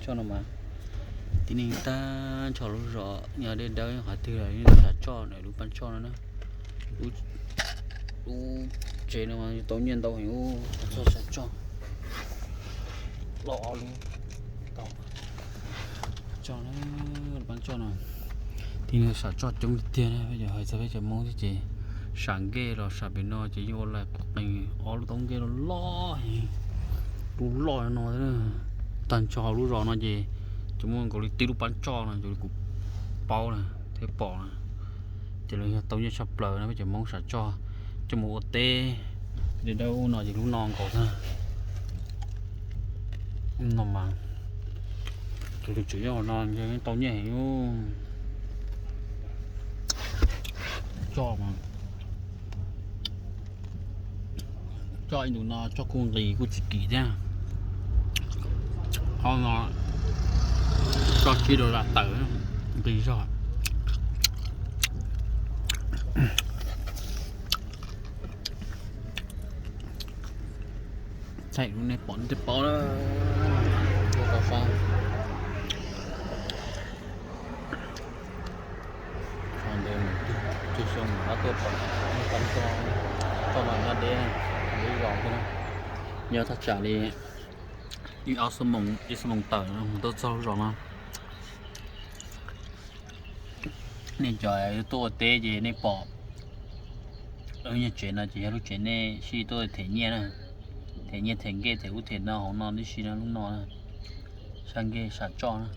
Tib neeg tag nrho lub zos, yog dej dawb qhov twg los Sam Tsoj na, lub Pab Tsoj no na. Lub tsev no tau nyiaj ntau heev, txog Sam Tsoj los ob lub, Pab Tsoj na, Pab Tsoj no. Tib neeg Sam Tsoj coob tiag tiag na, peb cov hais txog peb cov Hmoob thiab ces Sam Nkej los Sam pem no ces yeej ua lais qees ob lub taub nkej loj loj heev, lub loj no. Tag nrho hauv lub zos no ces cov muaj nkaus li tib lub Pab Tsoj no, cov li kuv paub na thiab pom na, ces lawv yog tau nyiaj tshaj plaws no, peb cov Hmoob Sam Tsoj coj mus ua teb. Dej dawb no ces lub no nkaus xwb. No mas, tus tseem nyob no yeej tau nyiaj heev. Tsoj, tsoj ib ntus no tsoj kuj nqis kuj tsis kim thiab. Qhov no tsoj tsib dollar tawm, nqis zog. Thaij rau nej pom nej thiaj paub na. Tuaj tau sab qhov ntawd, tus xyoo mus dab tuaj pom, pab tso, tso mas nyob deb, deb zos thiab na. Nyob thaj tsam li ib ob xuab moos, ib xuab moos tawm mus tuaj txog lub zos no. Nej cov tuaj ua teb ces nej pom lub nyuag tsev no ces yog lub tsev nej sib tuaj them nyiaj na, them nyiaj them nkej them ub them no hauv no tib si no, lub no na, sab nkej Sam Tsoj na.